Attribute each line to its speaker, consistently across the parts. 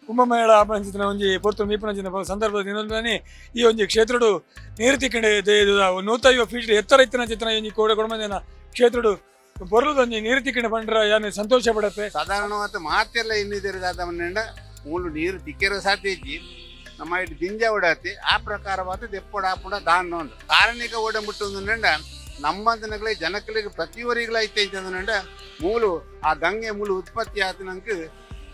Speaker 1: ಕುಂಭಮೇಳ ಆಪನಂಚಿನ ಒಂಜಿ ಪೊರ್ತು ಮೀಪುನಂಚಿನ ಸಂದರ್ಭದ ದಿನೊಂದಾನಿ ಈ ಒಂಜಿ ಕ್ಷೇತ್ರಡು ನೀರು ತಿಕ್ಕಂಡೆ 150 ಫೀಟ್ ಎತ್ತರ ಇತ್ತಿನ ಚಿತ್ರ ಒಂಜಿ ಕೋಡೆ ಕೊಡಮಂದಿನ ಕ್ಷೇತ್ರಡು ಬೊರ್ಲದೊಂಜಿ ನೀರು ತಿಕ್ಕಂಡೆ ಪಂಡ್ರ ಯಾನ್ ಸಂತೋಷ ಪಡಪೆ.
Speaker 2: ಸಾಧಾರಣವಾದ ಮಾತೆಲ್ಲ ಇನ್ನಿದ್ದೀರಿ ದಾದವನ್ನೆಂಡ ಮೂಲು ನೀರು ತಿಕ್ಕೆರ ಸಾಧ್ಯ ಇಜ್ಜಿ. ನಮ್ಮ ಇಟ್ಟು ದಿಂಜ ಓಡಾತಿ ಆ ಪ್ರಕಾರವಾದ ದೆಪ್ಪೊಡ ಆಪುಡ ದಾನ್ನ ಉಂಡು ಕಾರಣಿಕ ಓಡಂಬಿಟ್ಟು ನೆಂಡ ನಮ್ಮ ದಿನಗಳೇ ಜನಗಳಿಗೆ ಪ್ರತಿಯೊರಿಗಳ ಐತೆ ಅಂತಂದ್ರೆ ಮೂಲು ಆ ಗಂಗೆ ಮೂಲು ಉತ್ಪತ್ತಿ ಆದ ನಂಗೆ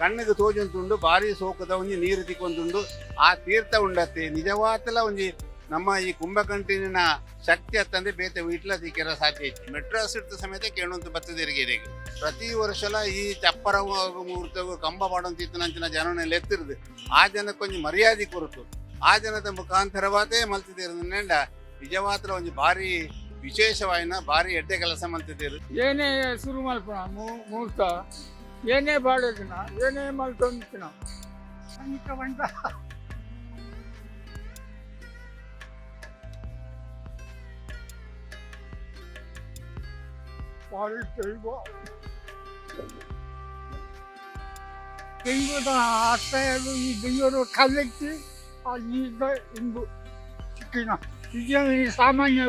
Speaker 2: ಕಣ್ಣಿಗೆ ತೋಜುಂಟುಂಡು. ಭಾರಿ ಸೋಕದ ಒಂಜಿ ನೀರು ತಿಕ್ಕೊಂದುಂಡು. ಆ ತೀರ್ಥ ಉಂಡತ್ತೆ ನಿಜವಾತಲ ಒಂಜಿ ನಮ್ಮ ಈ ಕುಂಭಕಂಟಿನ ಶಕ್ತಿ ಅತ್ತಂದ್ರೆ ಬೇತೆ ವೀಟ್ಲ ತಿಕ್ಕೆರ ಸಾಧ್ಯ ಇತ್ತು. ಮೆಟ್ರಾಸ್ ಇರ್ತ ಸಮೇತ ಕೇಳುವಂತ ಬತ್ತದಿರಿಗೆ ಪ್ರತಿ ವರ್ಷಲ ಈ ಚಪ್ಪರ ಮುಹೂರ್ತ ಕಂಬ ಮಾಡುವಂತಿತ್ತು. ಜನನ ಎತ್ತಿರುದು ಆ ಜನಕ್ಕೊಂಜಿ ಮರ್ಯಾದೆ ಕೊರತು ಆ ಜನದ ಮುಖಾಂತರವಾದೇ ಮಲ್ತಿದ್ದೀರು. ನೆಂಡ ನಿಜವಾತ್ರ ಒಂಜಿ ಭಾರಿ ವಿಶೇಷವಾಯಿನ ಭಾರಿ ಎಡ್ಡೆ ಕೆಲಸ ಮಲ್ತಿದ್ದೀರು.
Speaker 3: ಏನೇ ಶುರು ಮಲ್ಪುಣ ಮುಹೂರ್ತ ಏನೇ ಬಾಡೋದಿನ ಏನೇ ಮಲ್ತೊಂದಿನ ಬಂಟ. ತೆಂಗುದ ಆಶ್ರಯಲು ಈ ಬೆಂಗಳೂರು ಕಲ್ಲಕ್ಕಿ ಆ ನೀರು ಇಂಬು ಚಿಕ್ಕಿನ ಈ ಸಾಮಾನ್ಯ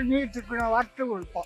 Speaker 3: ನೀರು ಚಿಕ್ಕಿನ ಅಟ್ಟು ಉಲ್ಪ.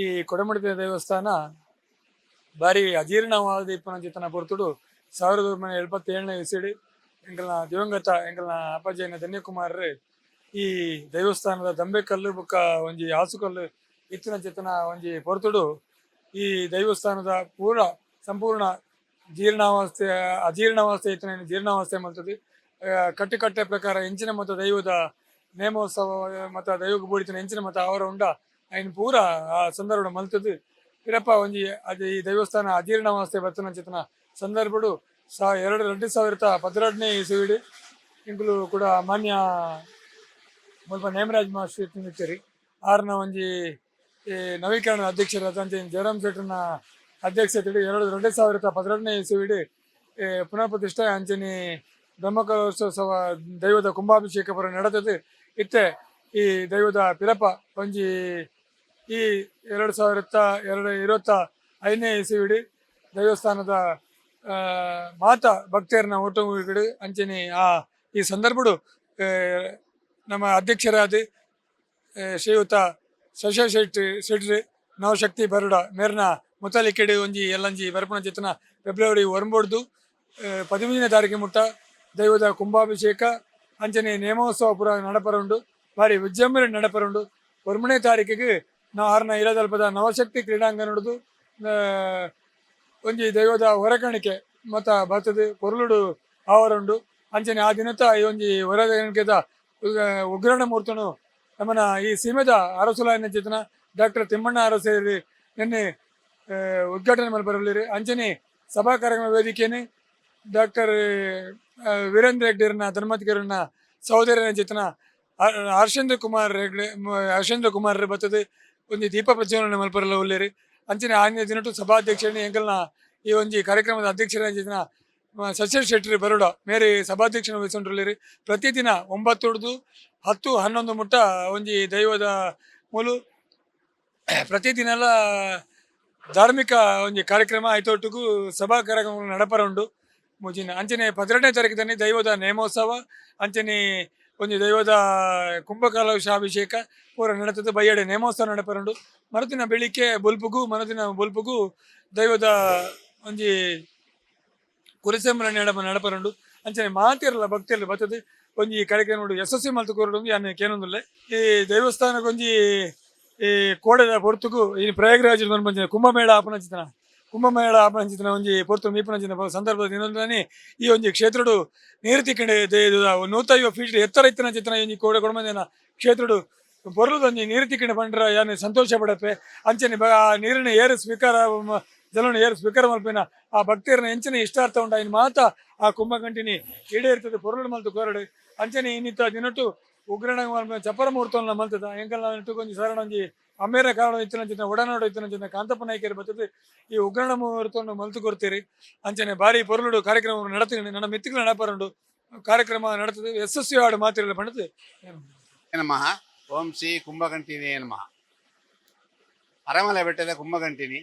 Speaker 1: ಈ ಕೊಡಮಣಿತ್ತಾಯ ದೇವಸ್ಥಾನ ಬಾರಿ ಅಜೀರ್ಣವಾದ ಇಪ್ಪನ ಚಿತ್ತನ ಪೊರ್ತುಡು 1977ನೇ ಇಸಿಡಿ ಎಂಕಲ್ನ ದಿವಂಗತ ಎಂಕಲ್ನ ಅಪ್ಪಾಜಿಯನ ಧನ್ಯಕುಮಾರ್ ಈ ದೇವಸ್ಥಾನದ ದಂಬೆಕಲ್ಲು ಬೊಕ್ಕ ಒಂಜಿ ಹಾಸುಕಲ್ಲು ಇತ್ತಿನ ಚಿತ್ತನ ಒಂಜಿ ಪೊರ್ತುಡು ಈ ದೇವಸ್ಥಾನದ ಪೂರ ಸಂಪೂರ್ಣ ಜೀರ್ಣಾವಸ್ಥೆ ಅಜೀರ್ಣಾವಸ್ಥೆ ಇತ್ತಿನ ಜೀರ್ಣಾವಸ್ಥೆ ಮಲ್ತದೆ. ಕಟ್ಟುಕಟ್ಟೆ ಪ್ರಕಾರ ಎಂಚಿನ ಮತ್ತು ದೈವದ ನೇಮೋತ್ಸವ ಮತ್ತು ದೈವಕ್ಕೆ ಬೋಡಿತಿನ ಎಂಚಿನ ಮತ್ತು ಅವರ ಉಂಡ ಐನ್ ಪೂರ ಆ ಸಂದರ್ಭ ಮಲ್ತದು. ಪಿರಪ್ಪ ಒಂಜಿ ಅದು ಈ ದೇವಸ್ಥಾನ ಅಜೀರ್ಣಾವಸ್ಥೆ ಬತ್ತನ ಚಿತ್ತನ ಸಂದರ್ಭಡು ಸಾ ಎರಡು 2012ನೇ ಇಸುವಿಡು ಇಂಕುಲು ಕೂಡ ಮಾನ್ಯ ಮುಲ್ಪ ನೇಮರಾಜ್ ಮಾಸ್ಟರ್ ತಿಂದಿತ್ತರಿ. ಆರ್ನ ಒಂಜಿ ಈ ನವೀಕರಣ ಅಧ್ಯಕ್ಷರಾದಂತೆ ಜಯರಾಮ್ ಶೆಟ್ಟರ್ನ ಅಧ್ಯಕ್ಷತೆ 2012ನೇ ಇಸುವಿಡು ಪುನಃ ಪ್ರತಿಷ್ಠೆ ಅಂಚನೆ ಬ್ರಹ್ಮಕಲಶೋತ್ಸವ ದೈವದ ಕುಂಭಾಭಿಷೇಕ ಪುರ ನಡೆದದ್ದು. ಇತ್ತೆ ಈ ದೈವದ ಪಿರಪ ಒಂಜಿ ಈ 2025ನೇ ಇಸುವಿಡು ದೇವಸ್ಥಾನದ ಮಾತ ಭಕ್ತರನ್ನ ಒಟ್ಟುಗೂಡಿ ಅಂಚನೆ ಆ ಈ ಸಂದರ್ಭಡು ನಮ್ಮ ಅಧ್ಯಕ್ಷರಾದ ಶ್ರೀಯುತ ಶಶ ಶೆಟ್ಟಿ ಶೆಟ್ರಿ ನವಶಕ್ತಿ ಬರುಡ ಮೇರ್ನ ಮುತಾಲಿಕೆಡು ಒಂಜಿ ಎಲ್ಲಂಜಿ ಬರ್ಪುಣ ಚಿತ್ತನ ಫೆಬ್ರವರಿ 9 13ನೇ ತಾರೀಕು ಮುಟ್ಟ ದೈವದ ಕುಂಭಾಭಿಷೇಕ ಅಂಚನೆ ನೇಮೋತ್ಸವ ಪುರ ನಡಪರುಂಡು. ಭಾರಿ ವಿಜೃಂಭಣೆ ನಡಪರುಂಡು. 9ನೇ ತಾರೀಕಿಗೆ ನಾವು ಆರ್ನ ಇಲದಲ್ಪದ ನವಶಕ್ತಿ ಕ್ರೀಡಾಂಗಣದ್ದು ಒಂಜಿ ದೈವದ ಹೊರಕಾಣಿಕೆ ಮತ ಬರ್ತದೆ ಪೊರ್ಲುಡು ಆವರುಂಡು. ಅಂಚನೆ ಆ ದಿನತ ಈ ಒಂಜಿ ಹೊರಕಾಣಿಕೆದ ಉಗ್ರಣ ಮೂರ್ತನು ನಮ್ಮನ ಈ ಸೀಮೆದ ಅರಸುಲಾಯನ ಚೇತನ ಡಾಕ್ಟರ್ ತಿಮ್ಮಣ್ಣ ಅರಸೇರಿ ನಿನ್ನೆ ಉದ್ಘಾಟನೆ ಮಲ್ಪರಲಿರಿ. ಅಂಚನೆ ಸಭಾ ಕಾರ್ಯಕ್ರಮ ವೇದಿಕೆಯನ್ನು ಡಾಕ್ಟರ್ ವೀರೇಂದ್ರ ಹೆಗ್ಡೇರನ್ನ ಧರ್ಮತಿಕರನ್ನ ಸಹೋದರನ ಚೇತನ ಹರ್ಷೇಂದ್ರ ಕುಮಾರ್ ಹೆಗ್ಡೆ, ಹರ್ಷೇಂದ್ರ ಕುಮಾರ್ ಬತ್ತದ ಒಂಜಿ ದೀಪ ಪ್ರಜ್ವಲನೆ ಮಲ್ಪರೆಲ ಉಲ್ಲೆರ್. ಅಂಚನೆ ಆನಿದ ದಿನಟು ಸಭಾಧ್ಯಕ್ಷೆರ್ ಎಂಕಲ್ನ ಈ ಒಂಜಿ ಕಾರ್ಯಕ್ರಮದ ಅಧ್ಯಕ್ಷರಾಗಿದ್ದಿನ ಸಚಿನ್ ಶೆಟ್ಟಿ ಬರೋಡ ಮೇರೆ ಸಭಾಧ್ಯಕ್ಷನ ವಹಿಸೊಂಡುಲ್ಲೆರ್. ಪ್ರತಿದಿನ 9 ಡ್ದು 10, 11 ಮುಟ್ಟ ಒಂಜಿ ದೈವದ ಮೂಲು ಪ್ರತಿದಿನಲ ಧಾರ್ಮಿಕ ಒಂಜಿ ಕಾರ್ಯಕ್ರಮ, ಐತೊಟ್ಟುಗು ಸಭಾ ಕಾರ್ಯಕ್ರಮ ನಡಪರ ಉಂಡು ಮುಜಿನ. ಅಂಚನೆ 12ನೇ ತಾರೀಕು ದೈವದ ನೇಮೋತ್ಸವ, ಅಂಚನೆ ಒಂಜಿ ದೈವದ ಕುಂಭಕಲಶಾಭಿಷೇಕ ಪೂರ ನಡತದೆ. ಬಯ್ಯಡೆ ನೇಮೋತ್ಸವ ನಡಪರುಂಡು. ಮರುದಿನ ಬೆಳಿಗ್ಗೆ ಬೊಲ್ಪುಗು, ಮರುದಿನ ಬೊಲ್ಪುಗು ದೈವದ ಒಂಜಿ ಕುರಿಸಂಬಳ ನಡಪರುಂಡು. ಅಂಚನೆ ಮಾತೆರ್ಲ ಭಕ್ತಿಯೆರ್ಲ ಬತ್ತದು ಒಂಜಿ ಕಾರ್ಯಕ್ರಮ ಉಂಡು. ಯಶಸ್ವಿ ಮಲ್ತ್ ಕೊರೊಡು ಯಾನ್ ಕೇನೊಂದುಲ್ಲೆ. ಈ ದೇವಸ್ಥಾನಕ್ಕೆ ಒಂಜಿ ಈ ಕೋಡೆದ ಪೊರ್ತುಗು ಈ ಪ್ರಯಾಗರಾಜ್ ಪನ್ಪಂಚಿನ ಕುಂಭಮೇಳ ಆಪುನಂಚಿನ, ಕುಂಭಮೇಳ ಆಪುನಂಚಿನ ಒಂಜಿ ಪೊರ್ತು ಮೀಪುನಂಚಿನ ಸಂದರ್ಭದ ದಿನೊಂದಾನಿ ಈ ಒಂಜಿ ಕ್ಷೇತ್ರಡು ನೀರು ತಿಕ್ಕಂಡೆ 150 ಫೀಟ್ ಎತ್ತರ ಇತ್ತಿನಂಚಿನ ಒಂಜಿ ಕೋಡೆ ಕೊಡಮಂದಿನ ಕ್ಷೇತ್ರಡು ಪೊರ್ಲುದ ಒಂಜಿ ನೀರು ತಿಕ್ಕಂಡೆ ಪಂಡ್ರ ಯಾನ್ ಸಂತೋಷ ಪಡಪೆ. ಅಂಚನೆ ಆ ನೀರಿನ ಏರು ಸ್ವೀಕಾರ ಜನನ ಏರು ಸ್ವೀಕಾರ ಮಲ್ಪಿನ ಆ ಭಕ್ತಿಯರನ್ನ ಎಂಚಿನ ಇಷ್ಟಾರ್ಥ ಉಂಡು ಐನ್ ಮಾತ ಆ ಕುಂಭಗಂಟಿನಿ ಈಡೇರ್ತದೆ. ಪೊರ್ಲು ಮಲ್ತು ಕೊರಡು. ಅಂಚನೆ ಇನ್ನಿತ್ತ ದಿನಟು ಉಗ್ರಣ ಮಲ್ಪಿನ ಚಪ್ಪರ ಮುಹೂರ್ತವನ್ನ ಮಲ್ತದ. ಎಂಕಲ್ನ ಒಂಜಿ ಸಾರಣ ಒಂಜಿ ಅಮ್ಮೇರ ಕಾರಣ ಇತ್ತಿನಂಚಿನ ಒಡನಾಡು ಇತ್ತಿನಂಚಿನ ಕಾಂತಪ್ಪ ನಾಯ್ಕರು ಬರ್ತದೆ, ಈ ಉಗ್ರಣ ಮುಹೂರ್ತವನ್ನು ಮಲ್ತು ಕೊಡ್ತೀರಿ. ಅಂಚನೆ ಬಾರಿ ಪೊರ್ಲುಡು ಕಾರ್ಯಕ್ರಮ ನಡತೀನಿ, ನನ್ನ ಮಿತ್ತಿಗಳು ನಡಪರುಂಡು, ಕಾರ್ಯಕ್ರಮ ನಡತದೆ. ಯಶಸ್ವಿ ಆಡು ಮಾತಿರಲ್ಲ ಪಂಡದು.
Speaker 2: ನಮಃ. ಓಂ ಶ್ರೀ ಕುಂಭಗಂಟಿನಿ ನಮಃ. ಅರಮಲೆ ಬೆಟ್ಟದ ಕುಂಭಗಂಟಿನಿ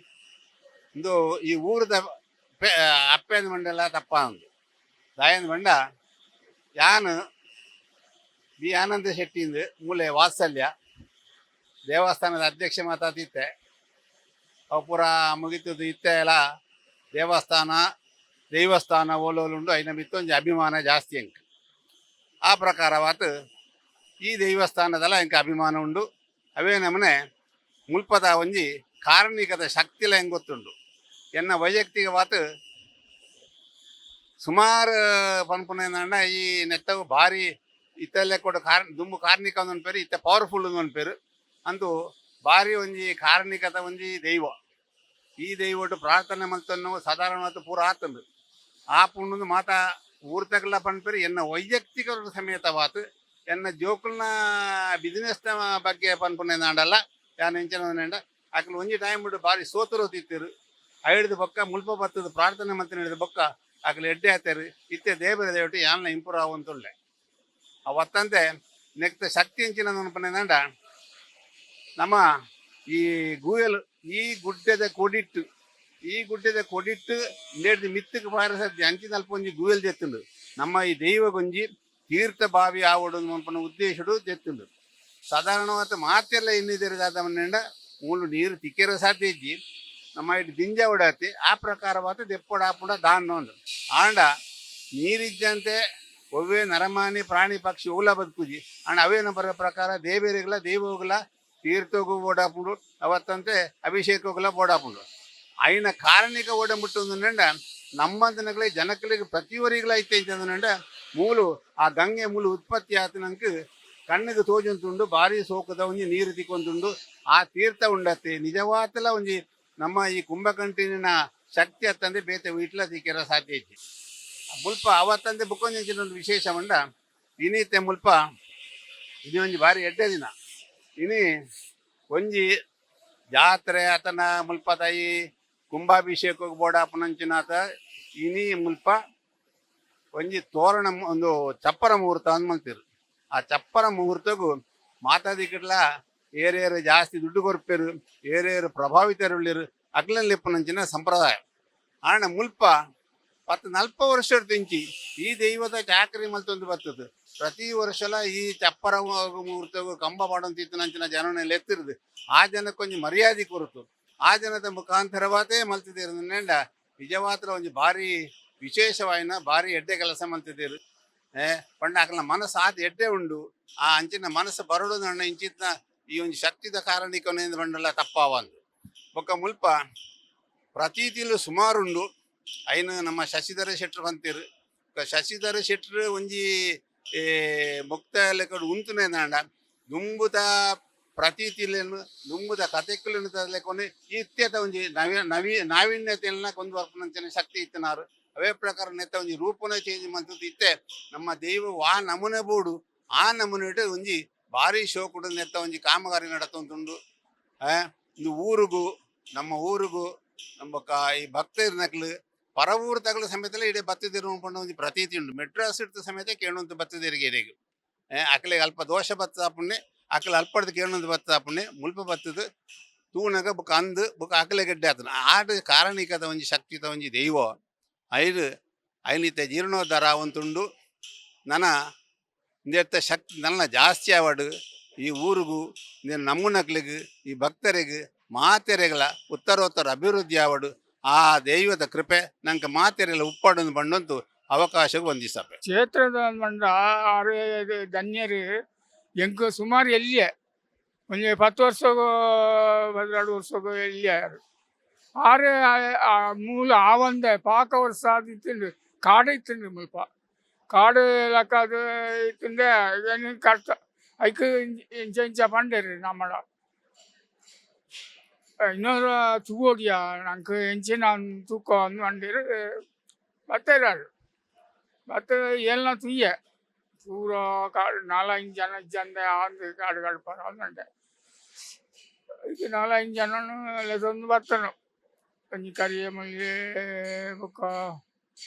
Speaker 2: ಇಂದು ಈ ಊರದ ಅಪ್ಪೆಂದ ಮಂಡಲ ತಪ್ಪ ಒಂದು ದಾಯಂದ ಬಂಡ ಯಾನ್ ಬಿ ಆನಂದ ಶೆಟ್ಟಿಂದು ಮೂಲೆ ವಾತ್ಸಲ್ಯ ದೇವಸ್ಥಾನದ ಅಧ್ಯಕ್ಷ ಮಾತಾತಿತ್ತೆ. ಅವು ಪೂರ ಮುಗಿತದ್ದು. ಇತ್ತೆ ಎಲ್ಲ ದೇವಸ್ಥಾನ ದೇವಸ್ಥಾನ ಓಲೋಲುಂಡು, ಐನ ಮಿತ್ತು ಒಂಜಿ ಅಭಿಮಾನ ಜಾಸ್ತಿ ಎಂಕ್. ಆ ಪ್ರಕಾರವಾತು ಈ ದೇವಸ್ಥಾನದಲ್ಲ ಎಂಕ್ ಅಭಿಮಾನ ಉಂಡು. ಅವೇ ನಮನೆ ಮುಲ್ಪದ ಒಂಜಿ ಕಾರಣಿಕದ ಶಕ್ತಿಲ ಹೆಂಗ್ ಗೊತ್ತುಂಡು. ಎನ್ನ ವೈಯಕ್ತಿಕವಾತು ಸುಮಾರು ಪನ್ಪುನ ಈ ನೆತ್ತವು ಭಾರಿ ಇತ್ತಲ್ಲೇ ಕೂಡ ಕಾರ್ ದುಂಬು ಕಾರ್ಣಿಕ ಒಂದೊಂದು ಪೇರು, ಇತ್ತೆ ಪವರ್ಫುಲ್ ಒಂದೊಂದು ಪೇರು ಅಂದು ಭಾರಿ ಒಂಜಿ ಕಾರ್ಣಿಕದ ಒಂಜಿ ದೈವ. ಈ ದೈವಟ್ಟು ಪ್ರಾರ್ಥನೆ ಮಲ್ತನ್ನು ಸಾಧಾರಣವಾದ ಪೂರ ಆತಂದು ಆ ಪುಣ್ಣು ಮಾತಾ ಊರ್ತಕಲ ಪನ್ಪೇರು. ಎನ್ನ ವೈಯಕ್ತಿಕ ಸಮೇತವಾತು ಎನ್ನ ಜೋಕುಲ್ನ ಬಿಸ್ನೆಸ್ ಬಗ್ಗೆ ಪನ್ಪುನ ನಾಡಲ್ಲ ಯಾನ್ ಎಂಚಿನ ಅಕ್ಲು ಒಂಜಿ ಟೈಮ್ ಬಿಟ್ಟು ಬಾರಿ ಸೋತರು ತಿತ್ತಿರು. ಐಡ್ದು ಬೊಕ್ಕ ಮುಲ್ಪ ಬತ್ತದ ಪ್ರಾರ್ಥನೆ ಮಲ್ತಿನ ಹಿಡಿದು ಬೊಕ್ಕ ಅಕ್ಲು ಎಡ್ಡೆ ಆತಾರು. ಇತ್ತೆ ದೇವರ ದೇವಟು ಯಾನ್ಲ ಇಂಪ್ರೂವ್ ಆವಂತುಳ್ಳೆ. ಅವತ್ತಂತೆ ನೆಕ್ತ ಶಕ್ತಿ ಎಂಚಿನ ಪನ್ಪುನ ನಮ್ಮ ಈ ಗೂಯಲ್ ಈ ಗುಡ್ಡದ ಕೊಡಿಟ್ಟು, ಈ ಗುಡ್ಡದ ಕೊಡಿಟ್ಟು ಇಂಡೇಡ್ದು ಮಿತ್ತಕ್ಕೆ ಪಾರಸದ್ದಿ ಅಂಚಿನಲ್ಪ ಒಂಜಿ ಗೂಯಲ್ ದೆತ್ತುಂಡು. ನಮ್ಮ ಈ ದೈವಗೊಂಜಿ ತೀರ್ಥ ಬಾವಿ ಆವಡು ಪನ್ಪುನ ಉದ್ದೇಶಡು ದೆತ್ತುಂಡು. ಸಾಧಾರಣವಾದ ಮಾತೆಲ್ಲ ಇನ್ನಿದ್ದೀರಿ ದಾದ ಮೂಲು ನೀರು ತಿಕ್ಕೆರ ಸಾಧ್ಯ ಇಜ್ಜಿ. ನಮ್ಮ ಇಟ್ಟು ದಿಂಜ ಉಡಾತಿ ಆ ಪ್ರಕಾರವಾದ ದೆಪ್ಪೊಡ ಆಪುಂಡ ದಾನ್ನ ಒಂದು ಆಂಡ ನೀರಿದ್ದಂತೆ ಒವ್ವೇ ನರಮಾನಿ ಪ್ರಾಣಿ ಪಕ್ಷಿ ಓಲ ಬದುಕುಜಿ. ಅಂಡ್ ಅವೇನ ಬರೋ ಪ್ರಕಾರ ದೇವರಿಗಲ ದೈವಗಳ ತೀರ್ಥಗೂ ಓಡಾಪುಂಡು, ಅವತ್ತಂತೆ ಅಭಿಷೇಕಗಳ ಬೋಡಾಪುಂಡು. ಐನ ಕಾರಣಿಕ ಓಡಂಬಿಟ್ಟು ನೆಂಡ ನಮ್ಮಂತನಗಳೇ ಜನಗಳಿಗೆ ಪ್ರತಿಯೊರಿಗಳ ಐತೆ ಅಂತಂದ ಮೂಲು ಆ ಗಂಗೆ ಮೂಲು ಉತ್ಪತ್ತಿ ಆತನಂಕ ಕಣ್ಣಿಗೆ ತೋಜಂತುಂಡು. ಭಾರಿ ಸೋಕದ ಒಂಜಿ ನೀರು ತಿಕ್ಕೊಂತುಂಡು. ಆ ತೀರ್ಥ ಉಂಡತ್ತೆ. ನಿಜವಾತಲ ಒಂಜಿ ನಮ್ಮ ಈ ಕುಂಭಕಂಟಿನ ಶಕ್ತಿ ಅತ್ತಂದೆ ಬೇತೆ ವೀಟ್ಲ ತಿಕ್ಕೆರ ಸಾಧ್ಯ ಐತಿ ಮುಲ್ಪ. ಅವತ್ತಂದೆ ಬುಕ್ಕೊಂಜಿ ಒಂದು ವಿಶೇಷ ಮಂಡ ಇನಿತೆ ಮುಲ್ಪ ಇದು ಒಂಜಿ ಭಾರಿ ಎಡ್ಡೆ ದಿನ. ಇನಿ ಒಂಜಿ ಜಾತ್ರೆ ಆತನ ಮುಲ್ಪ ತಾಯಿ ಕುಂಭಾಭಿಷೇಕ ಬೋಡಾಪುನಂಚಿನಾತ ಇನಿ ಮುಲ್ಪ ಒಂಜಿ ತೋರಣ ಒಂದು ಚಪ್ಪರ ಮುಹೂರ್ತ ಅಂದ್ ಮಲ್ತಿರು. ಆ ಚಪ್ಪರ ಮುಹೂರ್ತಗು ಮಾತಾದಿಕಡ್ಲ ಏರೇರು ಜಾಸ್ತಿ ದುಡ್ಡು ಕೊರ್ಪೇರು, ಏರೇರು ಪ್ರಭಾವಿತರುಳ್ಳಿರು, ಅಗ್ಲಲ್ಲಿಪ್ಪುನಂಚಿನ ಸಂಪ್ರದಾಯ. ಆಂಡ ಮುಲ್ಪ ಪತ್ತು ನಲ್ಪ ವರ್ಷ ತಿಂಚಿ ಈ ದೈವದ ಚಾಕರಿ ಮಲ್ತೊಂದು ಬರ್ತದೆ. ಪ್ರತಿ ವರ್ಷಲ ಈ ಚಪ್ಪರ ಮುಹೂರ್ತಗು ಕಂಬ ಮಾಡೋಂತಿತ್ತನಂಚಿನ ಜನನೆಲ್ಲ ಎತ್ತಿರುದು ಆ ಜನಕ್ಕೊಂಜಿ ಮರ್ಯಾದೆ ಕೊರತು ಆ ಜನದ ಮುಖಾಂತರವಾತೇ ಮಲ್ತಿದ್ದೀರು. ನೆಂಡ ನಿಜವಾತ್ರ ಒಂಜಿ ಭಾರಿ ವಿಶೇಷವಾಯಿನ ಭಾರಿ ಎಡ್ಡೆ ಕೆಲಸ ಮಲ್ತಿದ್ದೀರು. ಪಂಡ ಅಕಲ್ನ ಮನಸ್ಸು ಆತ ಎಡ್ಡೆ ಉಂಡು. ಆ ಅಂಚಿನ ಮನಸ್ಸು ಬರಡು ನನ್ನ ಇಂಚಿತ್ನ ಈ ಒಂಜಿ ಶಕ್ತಿದ ಕಾರಣಿಕನೆ ಬಂಡಲ ತಪ್ಪಾವಂದು. ಬೊಕ್ಕ ಮುಲ್ಪ ಪ್ರತೀತಿಲು ಸುಮಾರುಂಡು. ಐನು ನಮ್ಮ ಶಶಿಧರ ಶೆಟ್ರು ಬಂತೀರು. ಬೊಕ್ಕ ಶಶಿಧರ ಶೆಟ್ರು ಒಂಜಿ ಮುಕ್ತ ಲೆಕ್ಕಡ್ ಉಂತುನೆ ನಾಂಡ ದುಂಬುದ ಪ್ರತೀತಿಲೆನು ದುಂಬುದ ಕತೆಕ್ಕುಲೆನು ಲೆಕ್ಕೊನೆ ಇತ್ಯತ ಒಂಜಿ ನವಿ ನವಿ ನಾವೀನ್ಯತೆಯನ್ನ ಕೊಂದು ಬರ್ಪುನಂಚಿನ ಶಕ್ತಿ ಇತ್ತನಾರು. ಅವೇ ಪ್ರಕಾರ ನೆತ್ತ ಒಂಜಿ ರೂಪನ ಚೇಂಜ್ ಮಂತದ್ದು. ಇತ್ತೆ ನಮ್ಮ ದೈವ ವಾ ನಮೂನೆ ಬೋಡು. ಆ ನಮೂನೆಟ್ ಒಂಜಿ ಭಾರಿ ಶೋಕುಡು ನೆತ್ತ ಒಂಜಿ ಕಾಮಗಾರಿ ನಡತೊಂದುಂಡು. ಇಂದು ಊರುಗು ನಮ್ಮ ಊರುಗು ನಮ್ಮ ಈ ಭಕ್ತರ್ನಕ್ಲು ಪರ ಊರು ತಗಲು ಸಮೇತಲ ಇಡೀ ಬತ್ತಿದಿರು ಪಂಡ ಒಂಜಿ ಪ್ರತೀತಿ ಉಂಡು. ಮೆಡ್ರಾಸ್ ಇಡ್ತ ಸಮೇತ ಕೇಣುವಂತ ಬತ್ತಿದಿರಿಗೆ ಇಡೆಗ್ ಅಕ್ಲೆಗ್ ಅಲ್ಪ ದೋಷ ಬತ್ತಾಪುಂಡೆ, ಅಕ್ಲೆ ಅಲ್ಪಡ್ದು ಕೇಣುವಂತ ಬತ್ತಾಪುಂಡೆ ಮುಲ್ಪ ಬತ್ತದು ತೂನಗ ಬೊಕ ಅಂದ್ ಬೊಕ ಅಕ್ಲೆ ಗೆಡ್ಡೆ ಆತನ ಆಟ ಕಾರಣಿಕದ ಒಂಜಿ ಶಕ್ತಿದ ಒಂಜಿ ದೈವ ಐದು ಐನಿತ ಜೀರ್ಣೋದ್ಧಾರ ಆವೊಂತುಂಡು. ನನ ಇಂದೆತ್ತ ಶಕ್ತಿ ನನ್ನ ಜಾಸ್ತಿ ಆವಡ್ ಈ ಊರುಗು ನಮ್ಮನಕ್ಲೆಗ್ ಈ ಭಕ್ತರಿಗೆ ಮಾತೆರೆಗಳ ಉತ್ತರೋತ್ತರ ಅಭಿವೃದ್ಧಿ ಆವಡು. ಆ ದೈವದ ಕೃಪೆ ನಂಗೆ ಮಾತೆರೆಲ್ಲ ಉಪ್ಪಾಡೊಂದು ಬಂಡಂತು ಅವಕಾಶಕ್ಕೆ ವಂದಿಸಪೆ.
Speaker 3: ಕ್ಷೇತ್ರದ ಪಂಡ ಆರು ಧನ್ಯರು ಎಂಕ್ ಸುಮಾರು ಎಲ್ಲಿಯೇ ಒಂಜಿ 10 ವರ್ಷಗು 12 ವರ್ಷಗು ಎಲ್ಲಿಯೇ ಆರು ಮೂಲ ಆವಂದೆ ಪಾಕ ವರ್ಷ ಆದಿತ್ತಿಂಡು ಕಾಡು ಇತ್ತಿಂಡು ಮುಲ್ಪ ಕಾಡು ಲಕ್ಕದು ಇತ್ತಿಂಡೆ ಏನು ಕಷ್ಟ ಐಕ್ ಇಂಚ ಇಂಚ ಪಂಡೇರು ನಮ್ಮಡ ಇನ್ನೊರು ತೂವೋಡಿಯ ನಂಗೆ ಎಂಚಿನ ತೂಕ ಅಂದ್ ಪಂಡೇರು ಬತ್ತೇರಾರು ಬತ್ತ ಏಲ್ನ ತೂಯೆ ಪೂರ ಕಾಡು ನಾಲೈದು ಜನ ಇಜ್ಜಂದೆ ಆಂದ್ ಕಾಡು ಕಾಡು ಅಂದಂಡೆ ಇದು ನಾಲೈದು ಜನನು ಲೆಸೊಂದು ಬತ್ತನು ಒಂಜಿ ಕರಿಯ ಮಲ್ಗೆ ಬೊಕ್ಕ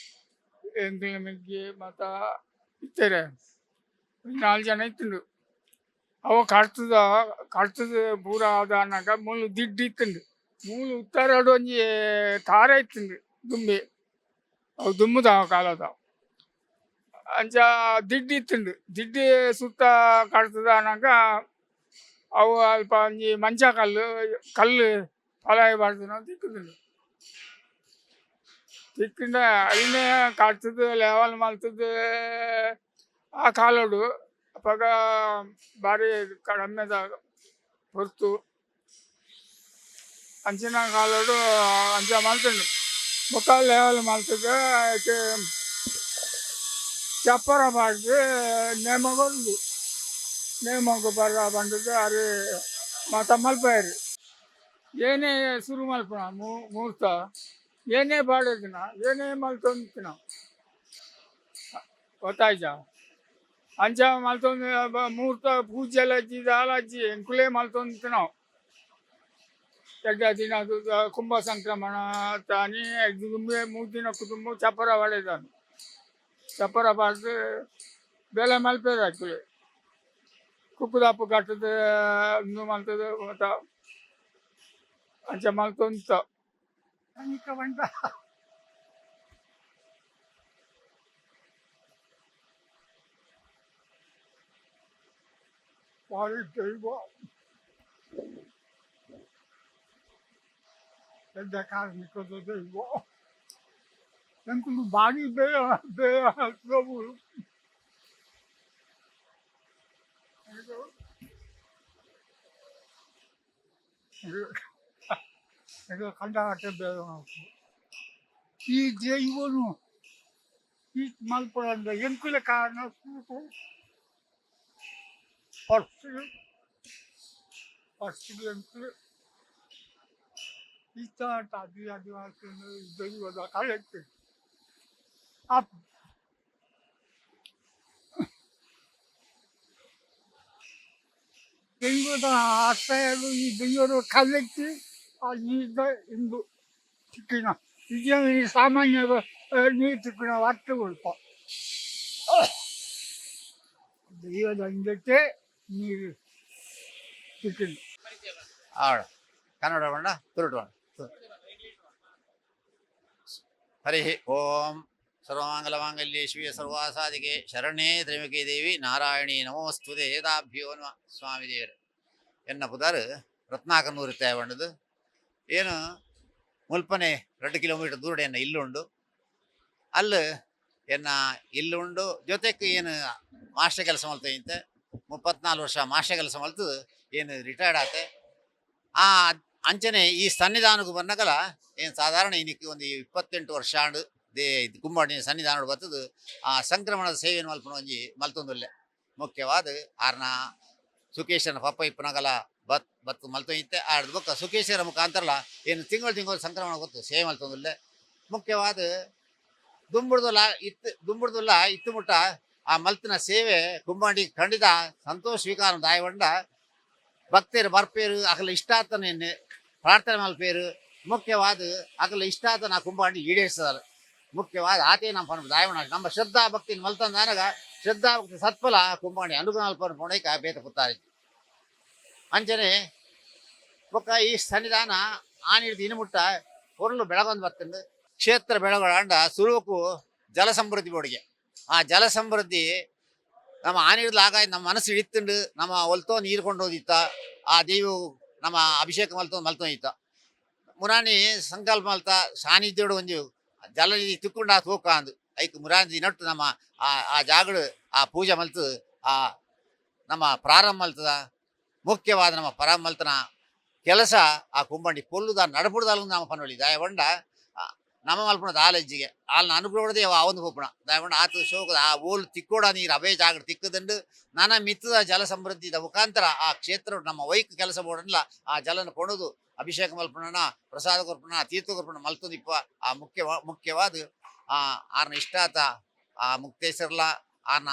Speaker 3: ಎಂಕ್ಲೆ ಮೆಗ್ಗಿ ಮಾತ ಇತ್ತೆರೆ ಒಂಜಿ ನಾಲ್ ಜನ ಇತ್ತುಂಡು. ಅವು ಕಡ್ತದ ಕಡ್ತದ ಪೂರ ಆದಾನಗ ಮೂಲು ದಿಡ್ಡು ಇತ್ತುಂಡು. ಮೂಲು ಉತ್ತರಡು ಒಂಜಿ ತಾರೆ ಇತ್ತುಂಡು ದುಂಬೆ ಅವು ದುಂಬುದ ಕಾಲದ ಅಂಚ ದಿಡ್ಡು ಇತ್ತುಂಡು. ದಿಡ್ಡು ಸುತ್ತ ಕಡ್ತದ ಅವು ಅಲ್ಪ ಒಂಜಿ ಮಂಚ ಕಲ್ಲು ಕಲ್ಲು ಪಲಾಯಿ ಪಾಡ್ದಿನ ತಿಕ್ಕುದುಂಡು. ತಿಕ್ಕಿಂಡ ಅಯಿನೇ ಕಡ್ತದು ಲೆವೆಲ್ ಮಲ್ತದು ಆ ಕಾಲೋಡು ಅಪಗ ಬಾರಿ ಕಡಿಮೆದ ಪೊರ್ತು ಅಂಚಿನ ಕಾಲೋಡು ಅಂಚ ಮಲ್ತುಂಡು. ಬೊಕ್ಕ ಲೆವೆಲ್ ಮಲ್ತುದು ಐಕ್ ಚಪ್ಪರ ಪಾಡ್ದು ನೇಮ ಕೊರ್ದು ನೇಮಗ್ ಪರ ಪಂಡುದು ಅರು ಮಾತ ಮಲ್ಪಯೆರ್. ಏನೇ ಸುರು ಮಲ್ಪುನ ಮೂರ್ತ ಏನೇ ಪಾಡೋದಿನ ಏನೇ ಮಲ್ತೊಂದಿತ್ತಿನ ಗೊತ್ತಾಯ್ಜ ಅಂಚ ಮಲ್ತೊಂದು ಮೂರ್ತ ಪೂಜೆ ಅಜ್ಜಿ ದಾಲ ಅಜ್ಜಿ ಎಂಕುಲೇ ಮಲ್ತೊಂದಿತ್ತಿನವು. ಎಡ್ಡೆ ದಿನ ಕುಂಭ ಸಂಕ್ರಮಣ ತಾನಿ ದುಂಬೆ ಮೂರು ದಿನ ಕುಟುಂಬ ಚಪ್ಪರ ಪಾಡೇದಾನು ಚಪ್ಪರ ಪಾಡ್ದು ಬೇಲೆ ಮಲ್ಪೆರ್ ಆಕ್ಚುಲಿ ಕುಕ್ಕುದಾಪು ಕಟ್ಟುದು ಉಂದು ಮಲ್ತುದು ಮಾತ ಅಂಚ ಮಲ್ತೊಂದಿತ್ತ.
Speaker 4: ಪಂಡ ಬಾರಿ ದೈವ ಎಡ್ಡೆ ಕಾರ್ಮಿಕದ ದೈವ ಎಂಕುಲು ಬಾರಿ ಬೇಗ ಬೇಗ ಪ್ರಭು. ಕಂಡಾಟ ಬೇಗ ಈ ದೈವನು ಈ ಮಲ್ಪುರಂದ ಎಂಕುಲ ಕಾರಣ ಸುರುಕು ಫಸ್ಟ್ ಫಸ್ಟ್ ಎಂಕುಲು ಇತ್ತ ಅದು ಅದು ದೈವದ ಕರೆಕ್ಟ್ ಅಪ್ ದೈವದ ಆಶ್ರಯಲು ಈ ದೈವದ ಕಲೆಕ್ತಿ ಆ ನೀರ್ದ ಇಂದು ತಿಕ್ಕಿನ ಈ ಸಾಮಾನ್ಯ ನೀರು ತಿಕ್ಕಿನ ಅಟ್ಟು ಉಲ್ಪ ದೈವದ ಹಿಂದಕ್ಕೆ ನೀರು ತಿಕ್ಕಿನ.
Speaker 5: ಆವಡ ಕನ್ನಡ ಬಣ್ಣ ತುರುಟು ಬಣ್ಣ. ಹರಿ ಓಂ. ಸರ್ವಮಂಗಲಮಾಂಗಲ್ಯೆ ಶಿವೆ ಸರ್ವಾಸಾಧಿಕೆ ಶರಣೇ ತ್ರಿಮುಖಿ ದೇವಿ ನಾರಾಯಣಿ ನಮೋಸ್ತುತೆ. ವೇದಾಭ್ಯೋ ನಮ. ಸ್ವಾಮಿ ದೇವರು ಎನ್ನ ಪುದಾರು ರತ್ನಾಕನೂರು ತೇವಂಡದು ಏನು ಮುಲ್ಪನೆ 2 ಕಿಲೋಮೀಟರ್ ದೂರ ಎನ್ನ ಇಲ್ಲುಂಡು. ಅಲ್ಲು ಎನ್ನ ಇಲ್ಲುಂಡು ಜೊತೆಗೆ ಏನು ಮಾಸ್ಟರ್ ಕೆಲಸ ಮಲ್ತ 34 ವರ್ಷ ಮಾಸ್ಟರ್ ಕೆಲಸ ಮಲ್ತದು ಏನು ರಿಟೈರ್ಡ್ ಆತೆ. ಆ ಅಂಚನೆ ಈ ಸನ್ನಿಧಾನಕ್ಕೆ ಬನ್ನಗಲ ಏನು ಸಾಧಾರಣ ಇನ್ನಕ್ಕೆ ಒಂದು 28 ವರ್ಷ ಆಂಡ್ they ಕುಂಬಾಡಿ ಸನ್ನಿಧಾನ ಬರ್ತದೆ. ಆ ಸಂಕ್ರಮಣದ ಸೇವೆಯನ್ನು ಮಲ್ಪುನ ಒಂಜಿ ಮಲ್ತೊಂದುಲ್ಲೆ. ಮುಖ್ಯವಾದ ಆರ್ನ ಸುಕೇಶನ ಪಪ್ಪ ಇಪ್ಪನಗಲ ಬತ್ ಬತ್ತು ಮಲ್ತೊಂದಿತ್ತೆ. ಆಡ್ದ ಬೊಕ್ಕ ಸುಕೇಶರ ಮುಖಾಂತರಲ ಏನು ತಿಂಗಳು ತಿಂಗಳು ಸಂಕ್ರಮಣ ಗೊತ್ತು ಸೇವೆ ಮಲ್ತೊಂದುಲ್ಲೆ. ಮುಖ್ಯವಾದ ದುಂಬುಡ್ದುಲ ಇತ್ತು ದುಂಬುಡ್ದುಲ್ಲ ಇತ್ತು ಮುಟ್ಟ ಆ ಮಲ್ತಿನ ಸೇವೆ ಕುಂಬಾಂಡಿ ಖಂಡಿತ ಸಂತೋಷ ಸ್ವೀಕಾರ ದಾಯವಂಡ ಭಕ್ತರು ಬರ್ಪೇರು ಅಕಲ ಇಷ್ಟಾತನ ಪ್ರಾರ್ಥನೆ ಮಲ್ಪೇರು. ಮುಖ್ಯವಾದ ಅಕಲ ಇಷ್ಟಾತನ ಕುಂಬಾಂಡಿ ಈಡೇರಿಸಿದಾರೆ. ಮುಖ್ಯವಾದ ಆತೇ ನಮ್ಮ ಪನ್ಪ ದಾಯವಣ ನಮ್ಮ ಶ್ರದ್ಧಾ ಭಕ್ತಿ ಮಲ್ತಂದಾನಗ ಶ್ರದ್ಧಾ ಭಕ್ತಿ ಸತ್ಫಲ ಕುಂಬಾಣಿ ಅನುಗುಣ ಪೊಣೈಕ ಬೇತ ಪುತ್ತಾರೆ. ಅಂಚನೆ ಬೊಕ್ಕ ಈ ಸನ್ನಿಧಾನ ಆನಿಡ್ದು ಇನ್ನು ಮುಟ್ಟ ಪೊರ್ಲು ಬೆಳಗೊಂದು ಬರ್ತಂಡು. ಕ್ಷೇತ್ರ ಬೆಳಗೊಳಂಡ ಸುರುವಕು ಜಲ ಸಮೃದ್ಧಿ ಬೋಡಿಗೆ. ಆ ಜಲ ಸಮೃದ್ಧಿ ನಮ್ಮ ಆನಿಡ್ದು ಆಗ ನಮ್ಮ ಮನಸ್ಸು ಇಳಿತುಂಡು. ನಮ್ಮ ಒಲ್ತೋ ನೀರು ಕೊಂಡು ಹೋದಿತ್ತ, ಆ ದೇವು ನಮ್ಮ ಅಭಿಷೇಕ ಮಲ್ತೋ ಮಲ್ತೋ ಇತ್ತ. ಮುರಾನಿ ಸಂಕಲ್ಪ ಮಲ್ತ ಸಾನ್ನಿಧ್ಯೋಡು ಒಂಜಿ ಜಲನಿಧಿ ತಿಕ್ಕೊಂಡ ತೂಕ ಅಂದು ಐಕ್ ಮುರಾನಿ ನಟ್ಟು ನಮ್ಮ ಆ ಆ ಜಾಗಡು ಆ ಪೂಜೆ ಮಲ್ತು ಆ ನಮ್ಮ ಪ್ರಾರಂಭ ಮಲ್ತದ. ಮುಖ್ಯವಾದ ನಮ್ಮ ಪ್ರಾರಂಭ ಮಲ್ತನ ಕೆಲಸ ಆ ಕುಂಬಂಡಿ ಪೊಲ್ಲುದ ನಡಪುಡ್ದಾಲು ನಮ್ಮ ಪನೊಳಿ ದಯವಂಡ ನಮ್ಮ ಮಲ್ಪುಣ ದಾಲಜ್ಜಿಗೆ ಆಲ್ನ ಅನುಗ್ರಹದೇ ಒಂದು ಪೋಪುಣ. ದಯವಂಡ ಆತ ಶೋಕದ ಆ ಓಲು ತಿಕ್ಕೋಡ ನೀರು ಅವೇ ಜಾಗಡ್ ತಿಕ್ಕದಂಡು ನನ ಮಿತ್ತದ ಜಲ ಸಮೃದ್ಧಿದ ಮುಖಾಂತರ ಆ ಕ್ಷೇತ್ರ ನಮ್ಮ ವೈಕ್ ಕೆಲಸ ಬೋಡನ್ಲ ಆ ಜಲನ ಕೊಣದು ಅಭಿಷೇಕ ಮಲ್ಪುಣನ, ಪ್ರಸಾದ ಕೊರ್ಪುಣ, ತೀರ್ಥ ಕೊರ್ಪುಣ ಮಲ್ತುದಿಪ್ಪ. ಆ ಮುಖ್ಯವಾದ ಆ ಆರ್ನ ಇಷ್ಟಾತ ಆ ಮುಕ್ತೇಶ್ವರ್ಲ ಆರ್ನ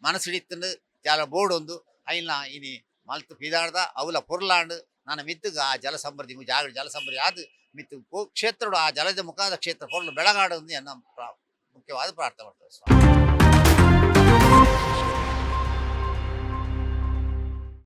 Speaker 5: ಮನಸ್ಸಿಡಿತ್ತಂಡು ಜಲ ಬೋರ್ಡ್ ಒಂದು ಐನ ಇನಿ ಮಲ್ತು ಪಿದಾಡ್ದ ಅವಲ ಪೊರ್ಲಾಂಡ್ ನನ್ನ ಮಿತ್ತುಗ ಆ ಜಲ ಸಮೃದ್ಧಿ ಜಾಗ ಜಲ ಸಮೃದ್ಧಿ ಆದ್ ಮಿತ್ತು ಕ್ಷೇತ್ರಡು ಆ ಜಲದ ಮುಖಾದ ಕ್ಷೇತ್ರ ಪೊರ್ಲು ಬೆಳಗಾಡು ಎನ್ನ ಮುಖ್ಯವಾದ ಪ್ರಾರ್ಥನೆ ಮಾಡ್ತೇವೆ ಸ್ವಾಮಿ.